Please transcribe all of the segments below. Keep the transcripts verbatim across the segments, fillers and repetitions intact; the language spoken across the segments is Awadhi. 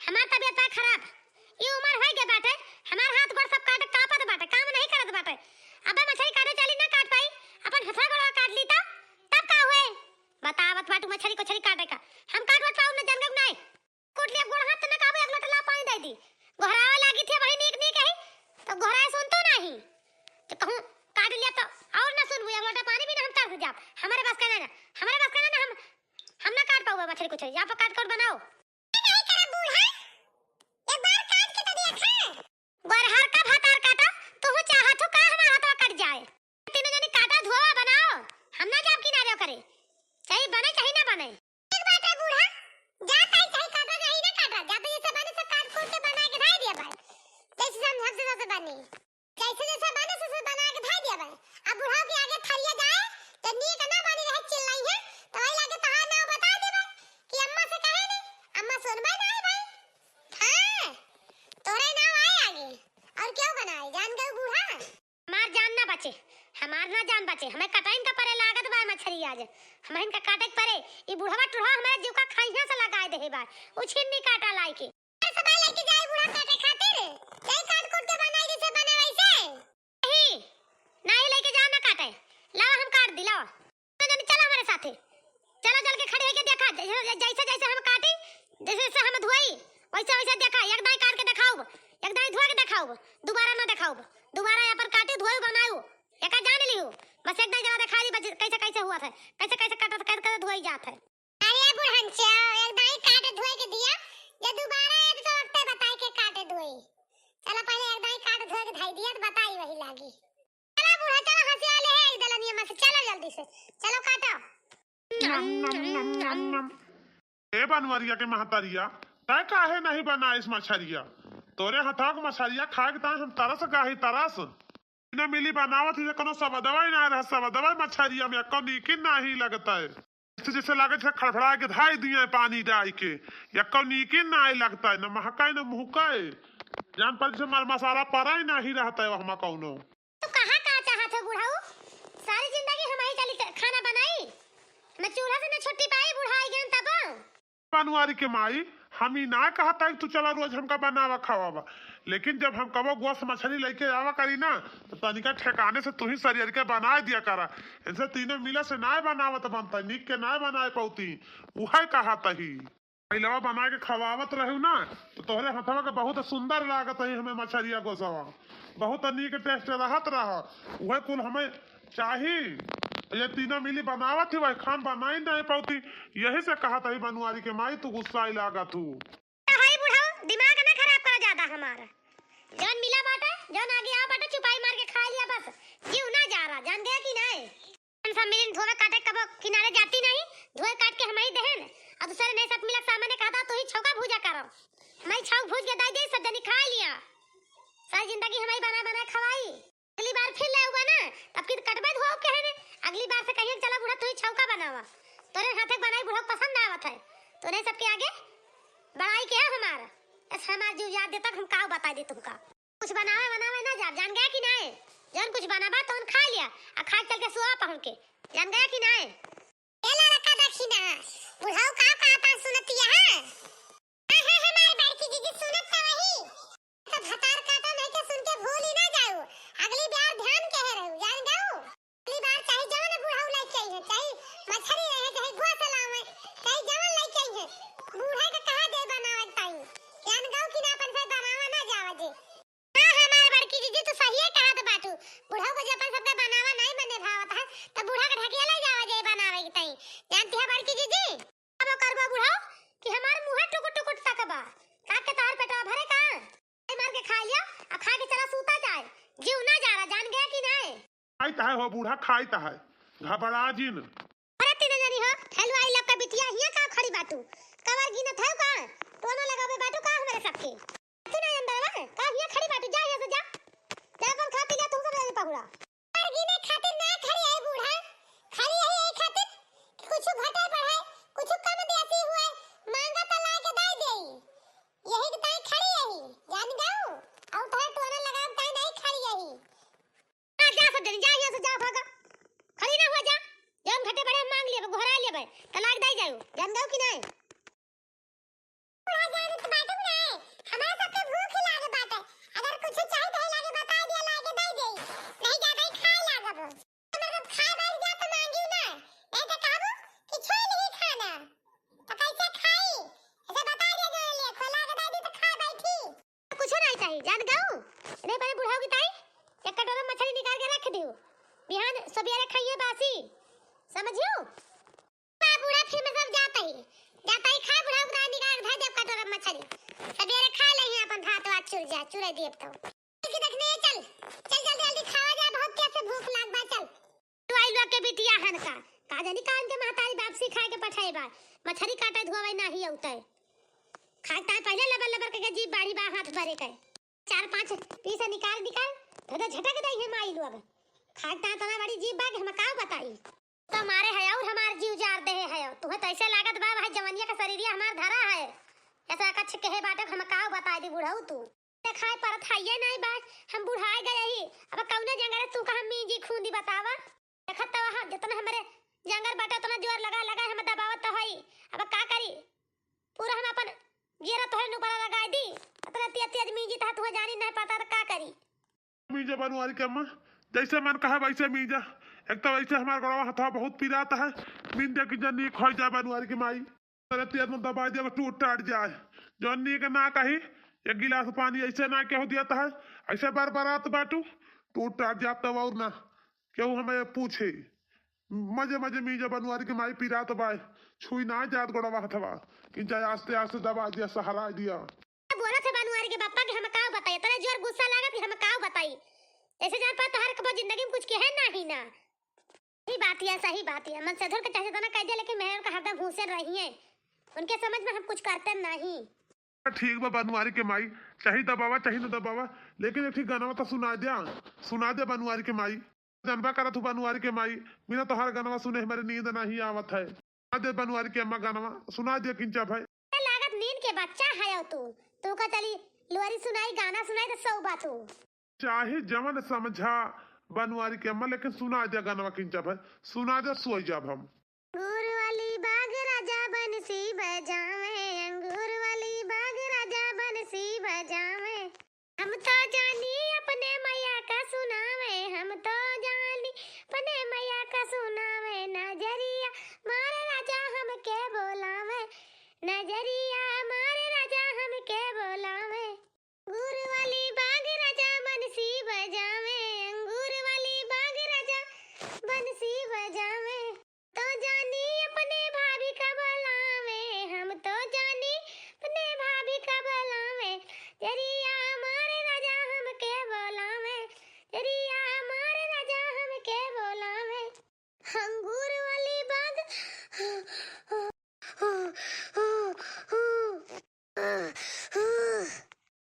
हमार तबियत बा खराब, ई उमर होइ गए बाटे, हमार हाथ गोड़ सब काटे कांपत बाटे, काम नहीं करत बाटे। अबे मछरी काटे चली ना काट पाई, अपन हथवा गोड़वा काट ली तो तब का हुए? बतावत बाटू मछरी कोछरी काटे का, हम काट वाट पाऊ ना, जान गऊ नहीं। कूट लिया गोड़ हाथ तो ना कहबो एक लोटा ला पानी दे दी, गोहरावे लागी थी वही नीक नीक है, तो गोहराए सुनतो नहीं, तो कहूँ काट लिया तो और ना सुनबू, एक लोटा पानी भी ना हम तरस जाब, हमारे बस का ना, हमारे बस का ना, हम हम ना काट पाऊबा मछरी कुछ, या पर काट काट बनाओ। नहीं करब बूढ़ा, एक बार काट के तो देखा। गोरहर का भतार काटा, तू चाहत हो का हमार हथवा कट जाए? तीनों जनी काटा धुआ बनाओ, हम ना जाब किनारे करे, चाहे बने चाहे ना बने। ठीक बात है बूढ़ा, जा ताई चाहे काटा चाहे ना काटा, जा तो जैसे बने सब काट कूट के बना के धाई दिया भाई, जैसे हम सबसे सबसे बनी। जैसे जैसे बने से, से बना के धाई दिया भाई। अब बुढ़ाऊ के आगे थरिया जाए, तो नीक ना बनी रहे चिल्लाई है, तो वही लागे तहार नाव बता देबे कि अम्मा से कहे नहीं, अम्मा सुनबे ना है भाई। हाँ, तोरे नाव आए आगे, और क्यों बनाए, जान गए बूढ़ा? हमार जान ना बचे, हमार ना जान बचे, हमें कटाइन का परे लागत बा मछरी आज, हम इनका काटे के परे, ई बुढ़वा टुढ़वा हमारे जीव का खाइया से लगाए देहे बा, उछिन्नी काटा लाई के। सब लेके जाए बूढ़ा काटे खातिर, यही काट कूट के बनाई जैसे बने वैसे। नहीं, नहीं लेके जाओ ना काटे, लाओ हम काट दी, लाओ। तो जनी चला हमारे साथे, चला चल के खड़े होके देखा, जैसे जैसे जैसे हम काटी, जैसे जैसे हम धोई, वैसे वैसे देखा, एक दाई काट के देखाउब, एक दाई धो के देखाउब, दोबारा ना देखाउब, दोबारा यहाँ पर काटी धोई बनाऊ, एका जान लिहू, बस एक दाई जरा देखा ली बस कैसे कैसे हुआ था, कैसे कैसे काटा था, कैसे कैसे धोई जात है। अरे बुढ़नचो, एक दाई काट धोए के दिया, जे दोबारा आए तो वक्ते बताई के काट धोई। चला पहले एक दाई काट धोए के धाई दिया तो बताई वही लागी। चला बूढ़ा, चला हंसी वाले है एक दलनिया में से, चला जल्दी से, चलो काटो। नम, नम, नम, नम, नम। ए बनवरिया के महतरिया, तै काहे नहीं बनाइस मछरिया? तोरे हथवा के मछरिया खाए के ताई हम तरस गाही तरस। न मिली बनावत ही, कोनो सबदवा ही ना रह, सबदवा मछरिया में एको नीकी नाही लगता है। जैसे, जैसे लागे जैसे खड़फड़ा के धाई दिए पानी डाल के, एको नीकी नाही लगता है, न महकाए न मुहकाए। जान पर जैसे मर मसाला परा ही नाही रहता है वहमा कौनो। तो कहा का चाहत हो बुढ़ऊ? सारी जिंदगी हम ही चली खाना बनाई, न चूल्हा से न छुट्टी पाई, बुढ़ाई गए तब। बनवारी के माई, हम ई ना कहत है कि तू चला रोज हमका बनावा खवावा, लेकिन जब हम कबो गोस मछली लेके आवा करी ना, तो तनिका ठेकाने से तू ही सरियर के बनाए दिया करा। इनसे तीनों मिला से ना बनावत बनता, नीक के ना बनाए पौती, उहे कहत ही। पहिलवा बनाए के खवावत रहू ना, तो तोहरे हथवा के बहुत सुंदर लागत है हमें मछरिया गोसवा, बहुत नीक टेस्ट रहत रहा, उहे कुल हमें चाही। ये तीनों मिली बनावत ही, वही खान बनाई नहीं पौती। यही से कहत ही बनवारी के माई, तू गुस्साई लागत हू। तो हई बुढ़ऊ, दिमाग ना खराब करा ज्यादा हमार। जौन मिला बाटे, जौन आगे आ बाटे, चुपाई मार के खा लिया बस। जीव ना जा रहा, जान गया कि नहीं? हम सब मिलिन धोवे काटे कबो किनारे जाती नहीं, धोए काट के हम ही देहन। और दूसरे नहीं सब मिलक सामने कहता, तू ही छौका भूजा करो। हम ही छौक भूज के दे दे, सब जनी खा लिया। सारी जिंदगी हम ही बना बना खवाई। अगली बार फिर ले आऊबा ना, तब की कटबे धोआ के है ने। अगली बार से कहिए, "चला बूढ़ा, तू ही छौका बनावा, तोरे हाथे के बनाई बूढ़ा के पसंद ना आवत है।" तो नहीं सबके आगे बड़ाई के है हमार, बस हमार जीव याद देता, हम का बता दे तुमका। कुछ बनावे बनावे ना जाब, जान गया कि नहीं? जौन कुछ बनाबा तौन खा लिया, आ खा के चल के सोआ पहुँच के, जान गया कि नहीं? ए लड़का देखी ना, बुढ़ऊ का कहता सुनतिया है? हाँ, हाँ, हमार बड़की जीजी सुनत तो वही। तो भतार काटा नहीं के सुन के भूल ही ना जाऊ। अगली बार ध्यान के है रहू, जान जाऊ। अगली बार चाहे जवन बुढ़ऊ लेके आई है, चाहे मछली रहे, चाहे गोस लावे, चाहे जवन लेके आई है, बूढ़ा के कहा दे बनावे ताई। जान गऊ कि ना अपन से बनावा ना जावा जे। हाँ, हमार बड़की जीजी, तू सहिए कहत बाटू। बुढ़ऊ को जे अपन सबके बनावा नहीं बने भावत है, तो बूढ़ा के ढकिया ले जावा जे बनावे के ताई। जानती है बड़की जीजी? अब करबो बुढ़ऊ कि हमार मुँह टुकुर टुकुर तकबा। ताके तार पेटवा भरे का? आई मार के खा लिया, आ खा के चला सूता जाए। जीव ना जा रहा, जान गया कि नहीं? खाइत है हो बूढ़ा, खाइत है, घबरा जिन। अरे तीन जनी हो, हेलवाई लपका बिटिया, हियाँ का खड़ी बाटू? कवर गिनत है का? टोना लगावे बाटू का हमरे सबके? तू ना अंदर बा, का हियाँ खड़ी बाटू? जा यहाँ से जा। जा अपन खा पी लिया, तुमको मेरे पहुड़ा। कवर गिने खातिर ना खड़ी है बूढ़ा, खड़ी है यही खातिर कि कुछ घटे बढ़े, कुछ कम बेसी हुए, मांगा तो ला के दे देई। यही के ताई खड़ी यही, जान गऊ? और तोहरा टोना लगावे ताई नहीं खड़ी यही। हाँ, जा सब जनी, जा यहाँ से, जा, भागा। खड़ी ना हुआ, जा। जौन घटे बड़े हम मांग लेबे, गोहरा लेबे, तलाक दे जाऊ। जान गऊ कि नहीं? बूढ़ा जानत बाटू ना, नहीं बने बुढ़ऊ की ताई, एक कटोरा मछरी निकाल के रख दियो, बिहान सबेरे खाइए बासी, समझियो? बा बूढ़ा फिर में सब जात ही, जात ही खाए बुढ़ऊ की ताई निकाल के धर देब कटोरा मछरी, सबेरे खा ले ही अपन भात वात चुर जा, चुरे दिए तो। कि देखने चल, चल जल्दी जल्दी खावा जा, बहुत तेज से भूख लाग बा, चल। तू आई लोग के बिटिया हन का, का जानी का इनके महतारी बाप सिखाए के पठाए बा, मछरी काटे धोवे नाही औते। खाए ताए पहले लबर लबर करके जीभ बाढ़ी बा हाथ भरे के। चार पांच पीस निकाल निकाल, धो दे झटक दे है माई लोग। खाए ताए तना बड़ी जीभ बा कि हम का बताई। तो मारे है और हमार जीव जार दे है, तुहे तो ऐसे लागत बा भाई जवनिया का शरीरिया हमार धरा है। ऐसा कच्छ कहे बाटे हम का बताई दी बुढ़ऊ तू। देखाई परत हइये नाई बा, हम बुढ़ाए गए ही। अब कौने जंगल तू कहाँ मींजी खूंदी बतावा? देखत तो वहाँ जितना हमरे जंगल बाटे उतना जोर लगा लगा हम दबावत तो हई। अब का करी? पूरा हम अपन गियरा तोहरे ऊपर लगाई दी। इतना तेज तेज मींजी तहा तुहे जानी नहीं पड़ता तो का करी? मींजा बनवारी के अम्मा, जैसे मन कहा वैसे मींजा। एक तो वैसे हमार गोड़वा हथवा बहुत पिरात है, मींज दे कि जनी खोई जाए बनवारी के माई। अरे तेज में दबाई दिया, टूट टाट जाए। जौन नीक ना कही, एक गिलास पानी ऐसे ना केहू दियत है, ऐसे बरबरात बाटू, टूट टाट जात तब और ना केहू हमें पूछे। मजे मजे मींजा बनवारी के माई पिरात बाय, छुई ना जात गोड़वा हथवा, कि जाए आस्ते आस्ते दबा दिया, सहारा दिया। बोलत है बनवारी के बापा कि हम का बताई, इतना जोर गुस्सा लागत कि हम का बताई। ऐसे जान पर तोहर कबो जिंदगी में कुछ कहे नाही ना। सही बात है, सही बात है। मन से धर के चाहे जितना कह दे, लेकिन मेहर का हरदम हुसैन रही है। उनके समझ में हम कुछ करते नहीं। ठीक बा बनवारी के माई, चाहे दबावा, चाहे न दबावा, लेकिन एक ठे गाना तो सुना दे, सुना दे बनवारी के माई। जानबा करत हूँ बनवारी के माई, बिना तोहार गाना सुने हमारे नींद नहीं आवत है। सुना दे बनवारी के अम्मा गाना, सुना दे किंचा भाई। लागत नींद के बच्चा है तू, तू का चली लोरी सुनाई, गाना सुनाई तो सौ बात हो। चाहे जवन समझा बनवारी के अम्मा, लेकिन सुना दे गाना किंचा भाई, सुना दे सोई जाब हम। अंगूर वाली बाग राजा बंसी बजावे, अंगूर वाली बाग राजा बंसी बजावे। हम तो जानी अपने मैया का सुनावे, हम तो जानी अपने मैया का सुनावे। नजरिया मारे राजा हमके बोलावे, नजरिया मारे राजा हमके बोलावे। अंगूर वाली बाग राजा बंसी बजावे, अंगूर वाली बाग राजा बंसी बजावे। तो जानी अपने भाभी का बोलावे, हम तो जानी अपने भाभी का बोलावे। जरिया मारे राजा हमके बोलावे, जरिया मारे राजा हमके बोलावे। अंगूर वाली बाग।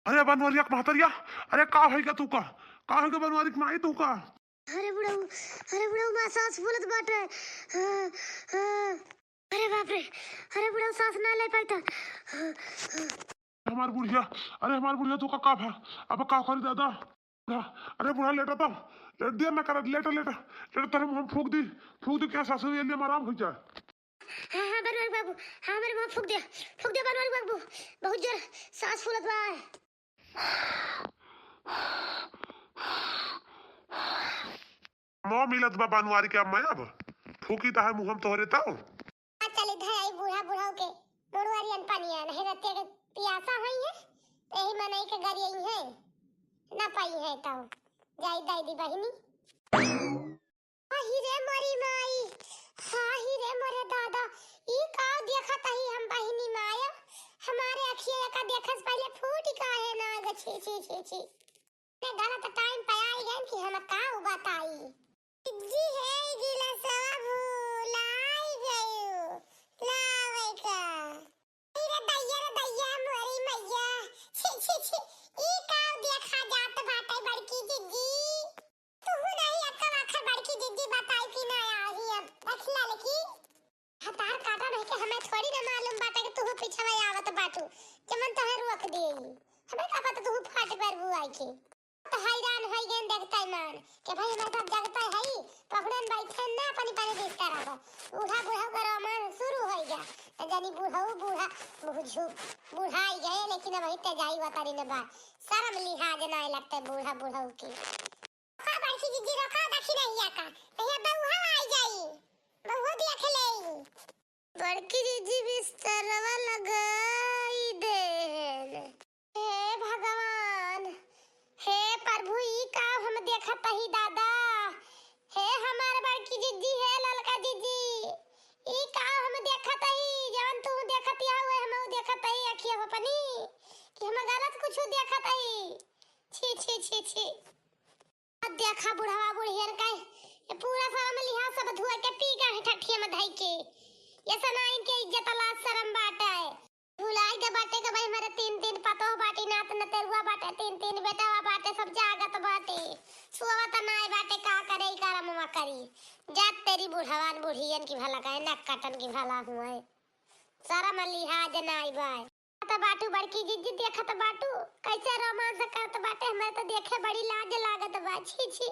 अरे बनवरिया के महतरिया, अरे का होइगा तू का? का होइगा बनवारी के माई तू का? अरे बुढ़ऊ, अरे बुढ़ऊ, माँ सांस फूलत बाटे। हाँ, हाँ। अरे बाप रे, अरे बुढ़ऊ सांस ना ले पाई त। हाँ, हाँ। हमार बुढ़िया, अरे हमार बुढ़िया तू का, का भा? अब का करी दादा? बुढ़ा, अरे बुढ़ा लेटा तो, लेट दिया ना कर, लेटा, लेटा, लेटा, तेरे मुँह में फूक दी, फूक दी, क्या सासू ये लिए आराम हो जाए। हाँ, हाँ, बनवारी बाबू, हाँ, मेरे मुँह फूक दिया, फूक दिया बनवारी बाबू, बहुत जोर सांस फूलत बा। मौ मिलत बा बनवारी के अम्मा अब, फूकी त है मुँह में तोहरे तौ। आ चली धई बूढ़ा बुढ़ऊ के मुड़ुआरियन पनिया, नहीं रतिया के पियासा होई है, यही मनई के गरियई है, ना पाई है तौ, जाई दाई दी बहिनी। आही रे मोरी माई, आही रे मोरे दादा, ई का देखत हई हम बहिनी माया? हमारे अखिया का देखस पहले फूट काहे ना ग, छी, छी, छी, छी। ते गलत टाइम पे आई गए कि हम का बताई। जी हे गिलसवा भूलाई गयो, लावे का। अरे दैया रे दैया, मोरी मैया, छी, छी, छी, ई का देखा जात बाटे बड़की जिज्जी? तुहू नहीं अक्का आखर बड़की जिज्जी बताई कि ना आई अब, देख ललकी। हतार काटा रह के हमें थोड़ी ना मालूम बाटे कि तुहू पीछे में आवत बाटू, जमन तोहे रोक देई। हमें का पता तुहू फाट पर बुआई के। तो हैरान होई गए देखते मान कि भाई हमारे साथ जगते है, पकड़न बैठे ना अपनी पानी बिस्तर अब। बूढ़ा बूढ़ा का रोमान शुरू हो गया। तो जानी बूढ़ऊ बूढ़ा बुझू बुढ़ाई गए, लेकिन अब इतने जाई वतारी न बा। शर्म लिहाज ना लगते बूढ़ा बूढ़ऊ की। का बड़की जिज्जी रोका दखी नहीं आका, नहीं अब बउहा आई जाई, बउहा देख लेई। बड़की जिज्जी बिस्तरवा लगाई देन। हे भगवान, हे कुछ देखत हई। छी, छी, छी, छी। अब देखा बुढ़वा बुढ़ियन का, ये पूरा सरम लिहाज सब धुआ के पी गए हैं ठठिया में धई के। ये सनाइन के इज्जत लाज सरम बाटे। भुलाई के बाटे के भाई, हमारे तीन तीन पतोह बाटी, नात नतेरुआ बाटे, तीन तीन बेटावा बाटे, सब जागत बाटे। सुअवत नाय बाटे, का करे, ई करमवा करी। जात तेरी बुढ़वान बुढ़ियन की भला कहे, नक कटन की भला हुए। सरम लिहाज नाय बाय। देखत बाटू बड़की जिज्जी, देखत बाटू कैसे रोमांस करत बाटे, हमें तो देखे बड़ी लाज लागत बा। छी, छी।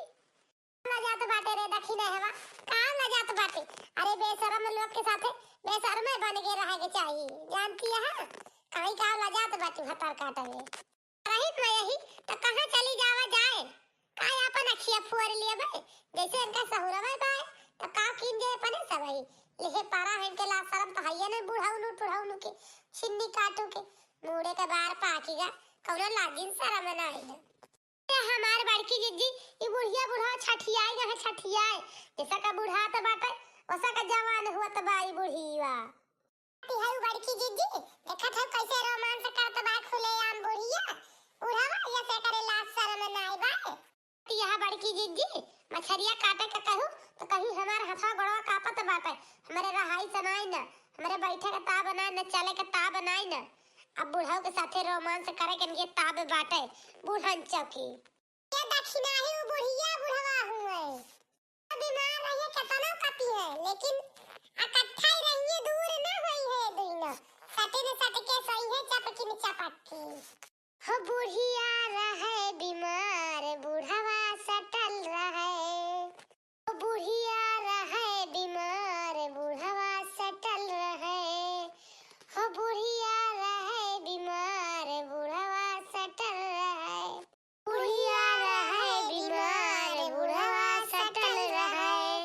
लजात बाटे रे दखिनहवा, का लजात बाटे? अरे बेशरम लोग के साथे बेशरमे बन के रहे के चाही, जानती है? कहीं का लजात बाटे भतार काटे में। रहित न यही, त कहाँ चली जावा जाए? का आपन अखिया फुअर लेबे? जैसे इनका सहुरवा बाय, त का कीन जाए अपने सबही? लिहे पारा है इनके लाज सरम त हइये नहीं, बुढ़ौनु टुढ़ौनु के, छिन्नी काटू के, मूड़े के बार पाकी गा, कौनो लाजिन सरम नहीं है। ए हमार बड़की जिज्जी, ई बुढ़िया बुढ़वा छठियाई रहे, छठियाई। जैसा का बुढ़ात बाटे, वैसा का जवान हुअत बा ई बुढ़िया। ती हऊ बड़की जिज्जी, देखत हऊ कैसे रोमांस करत बा खुलेआम बुढ़िया। बुढ़वा, ये से करे लाज शरम नाई बा। ती यहाँ बड़की जिज्जी, मछरिया काटे के कहू, तो कहीं हमार हथवा गोड़वा कापत बाटे। हमरे रहाई से नाई न, हमरे बैठे के ताब नाई न, चले के ताब नाई न। अब बुढ़ऊ के साथे रोमांस करे के इनके ताब बाटे, बुढ़न चौकी। ये दखिनाही उ बुढ़िया बुढ़वा हुए। बीमार रहिए, केतनो कपी है, लेकिन इकट्ठा ही रहिए, दूर न होई है दुइनो। सटे न सट के सोई है, चपकी न चपकी। हो बुढ़िया रहे बीमार, बुढ़वा सटल रहे। हो बुढ़िया रहे बीमार, बुढ़वा सटल रहे। हो बुढ़िया रहे बीमार, बुढ़वा सटल रहे। बुढ़िया रहे बीमार, बुढ़वा सटल रहे।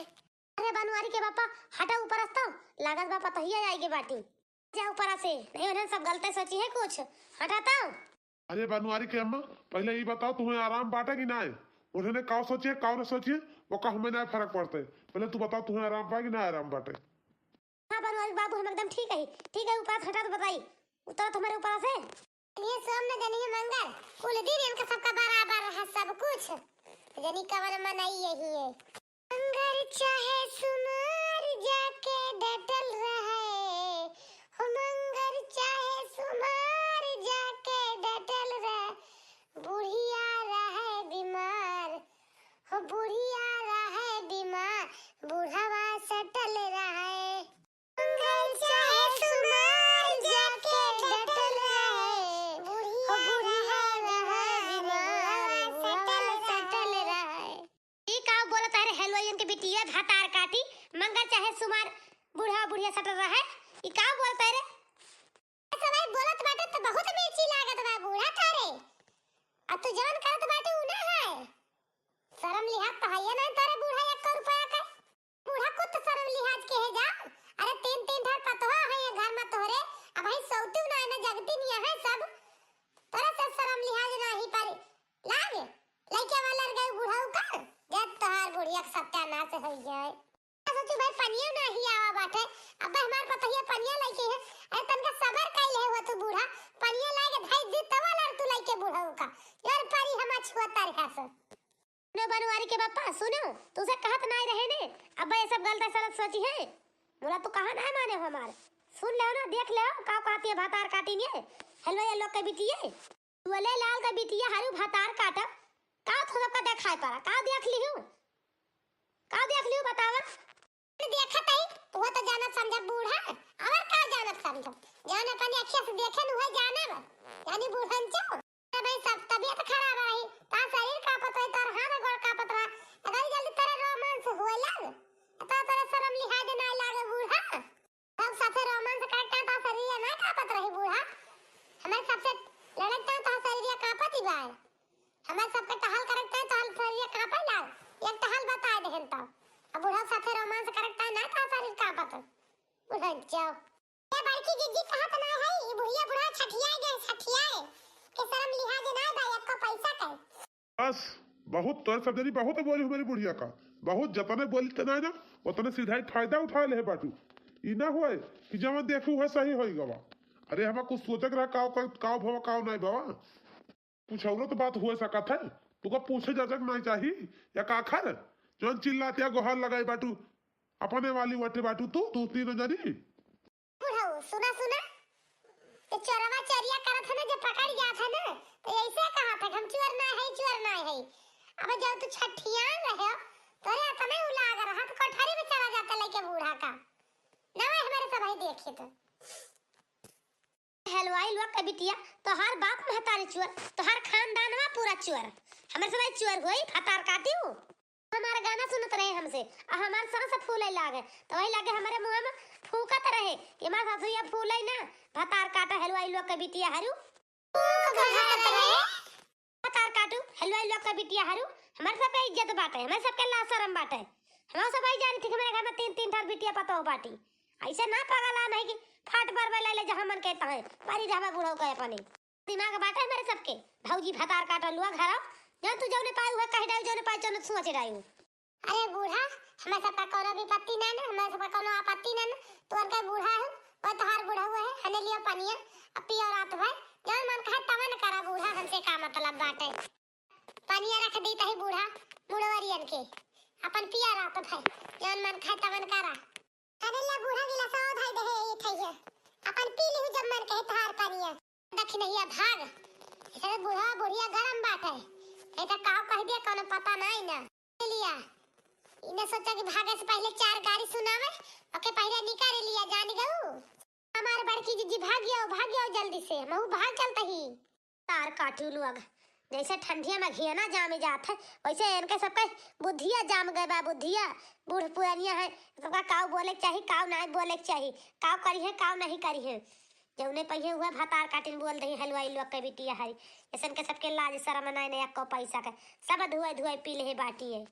अरे बनवारी के बापा, हटा ऊपर अस्ता, लागत बा पतहिया आइगे बाटी। जा ऊपर से, नहीं उन्हें सब गलते सोची है कुछ, हटा तो। अरे बनवारी के अम्मा, पहले ई बताओ तुम्हें आराम बाटे कि नाय? उन्हें काव सोचिए, काव न सोचिए, वो का हमें ना फर्क पड़ते। पहले तू बताओ तुम्हें आराम बा कि ना आराम बाटे? हाँ बनवारी बाबू, हम एकदम ठीक है, ठीक है, ऊपर से हटा तो बताई, उतरा तुम्हारे ऊपर से। जनिए सोम न जनिए मंगर, कुल दिन इनका सबका बराबर है सब कुछ। जनी कवन मनई यही है। मंगर चाहे सुमार जाके डटल रहे, हो मंगर चाहे सुमार जाके डटल रहे, बुढ़िया रहे बीमार, हो बुढ़िया रहे बीमार, बुढ़वा सटल रहे। मंगर चाहे सुमार जाके डटल रहे, हो बुढ़िया रहे बीमार, बुढ़वा सटल रहे। ई का बोलत है रे हेलवाइयन के बिटिया, भातार काटी, मंगर चाहे सुमार, बुढ़वा बुढ़िया सटल रहे, ई का बोलत है रे? सब भाई बोलत बाटे त बहुत मिर्ची लागत बा बूढ़ा तारे। अब तू जवन करत बाटे उ ना है। शरम लिहाज त हइये ना तारे बूढ़ा, एक रुपया के। बूढ़ा कुछ शरम लिहाज के है जा। अरे तीन तीन ठार पतोहा है ये घर में तोहरे। अब भाई सौतू ना है ना जगती नहीं है सब। तोरा से शरम लिहाज नाही पर लाग। लइके वाला गए बूढ़ा का। जब तोहार बुढ़िया के सत्यानाश हो जाए। सोचू भाई पनिया नाही आवा बाटे। अब हमार पतहिया पनिया लइके है। अरे तनका सबर कइले हो तू बूढ़ा। पनिया लाके धाई दी तब वाला तू लइके बूढ़ा का। यार पारी हम छुआ तारे हस। सुनो बनवारी के बापा, सुनो, तुसे कहत नाई रहे ने, अब ये सब गलत सलत सोची है। बोला तू कहा नाई माने हो हमार। सुन ले ना, देख ले, का कहती है भातार काटी ने, हेलवैया लोग के बिटिये। तू ले लाल के बिटिया हरू भातार काटब, का तू सबका देखाई पड़ा, का देख लिहू? का देख लिहू बतावा? देखत हई, वो तो जानत समझब बूढ़ा, और का जानत समझब? जौन अपनी अखिया से देखे न उहे जानब, यानी बूढ़न चो। भाई सब तबियत खराब रही, तार शरीर कांपत रही, तार हाथ गोड़ कांपत रहा, अगर जल्दी तेरे रोमांस हुए लग, तो तेरे शर्म लिहाज ना लागे बूढ़ा। सब साथे रोमांस करता तार शरीर ना कांपत रही बूढ़ा। हमारे सबसे लड़ता तार शरीर कांपत ही बाय। हमारे सबके टहल करता है तार शरीर कांपे लाग। एक टहल बता देहन तब। अब बूढ़ा साथे रोमांस करता है ना तार शरीर कांपत। बुढ़ा जाओ। ये बड़की जिज्जी कहत ना है, ई बुढ़िया बूढ़ा छठियाए गए, छठियाए। के शर्म लिहाज ना बा, एको पैसा के। बस, बहुत तोरे सब जनी बहुत बोली हमारी बुढ़िया का। बहुत जतने बोली त ना ना, उतने सीधा ही फायदा उठा ले बाटू। ई ना होए कि जवन देखू है सही होई गवा। अरे हमार कुछ सोचे के रहा, काव कर, काव भवा, काव नहीं भवा। कुछ औरत बात हो सकत है, तुका पूछे जाजक नाहीं चाही, या काखर, जौन चिल्लातिया गोहार लगाई बाटू, अपने वाली वटे बाटू तू, तू तीन जनी। बुढ़ऊ, सुना, सुना, ये चोरवा चोरिया करत है ना, जो पकड़ जात है ना, तो ऐसे कहा था कि हम चोर ना है, चोर ना है। अब जब तू छठियान रहे, तोरे अपने उलाग रहा, तो कोठरी में चला जाता लेके बूढ़ा का। ना हमारे सब है देखे तो। हलवाई लोग के बिटिया, तोहार बाप महतारी चोर, तोहार खानदानवा पूरा चोर। हमरे सब चोर होई, भतार काटिउ। हमार गाना सुनत रहे हमसे, आ हमार सांस फूले लागे, तो वही लागे हमारे मुँह में फूकत रहे कि हमार सासुया फूले ना, भतार काटा हलवाई लोग के बिटिया हरू। भतार काटू, हलवाई लोग के बिटिया हरू, हमारे सबके इज्जत बाटे, हमारे सबके लाज शरम बाटे। हम सब आई जानी थी कि हमारे घर में तीन, तीन ठार बिटिया पतोह बाटी। ऐसे ना पगला नहीं कि फाट पर ले ले जहाँ मन कहता है, पारी रहबे बुढ़ऊ के अपने। दिमाग बाटे हमारे सबके, भौजी भतार काटल हुआ घर आओ, जौन तू जौने पाई हुआ कह डाई, जौने पाई जौने सोच डाई। अरे बूढ़ा, हमारे सबका कोनो विपत्ति ना ना, हमारे सबका कोनो आपत्ति ना ना, तू उनका बूढ़ा है, वो तोहार बूढ़ा हुआ है, हने लियो पनिया, अब पियो रात भर, जौन मन कहे तवन करा बूढ़ा, हमसे का मतलब बाटे। पनिया रख दी तही बूढ़ा, मुड़वरियन के, अपन पिया रात भर, जौन मन कहे तवन करा। अरे ले बूढ़ा गिलासवा धइ दे हे, ई थइया। अपन पी लिहू जब मन कहे तोहार पनिया। दखिनहिया भाग। ऐसे बूढ़ा बुढ़िया गरम बाटे। नहीं तो काव कह दिया कोनो पता नहीं ना। लिया। इने सोचा कि भागे से पहले चार गारी सुनावे, ओके पहले निकाल लिया, जान गऊ। हमार बड़की जीजी भाग गयो, भाग गयो जल्दी से। महू भाग चलता ही। तार काटू लोग, जैसे ठंडिया में घियना जामे जात है, वैसे इनके सबके बुद्धिया जाम गए बा, बुद्धिया। बूढ़ पुरानिया है, सबका काव बोले के चाही, काव नाहीं बोले के चाही, काव करी है, काव नहीं करी है। जौने पहिए हुआ भतार काटिन बोल दही हलवाई लोग के बिटिया हरी। ऐसन के सबके लाज शरम नाहीं, नाहीं एको पैसा के, सब धुआई धुआई पी ले बाटी है।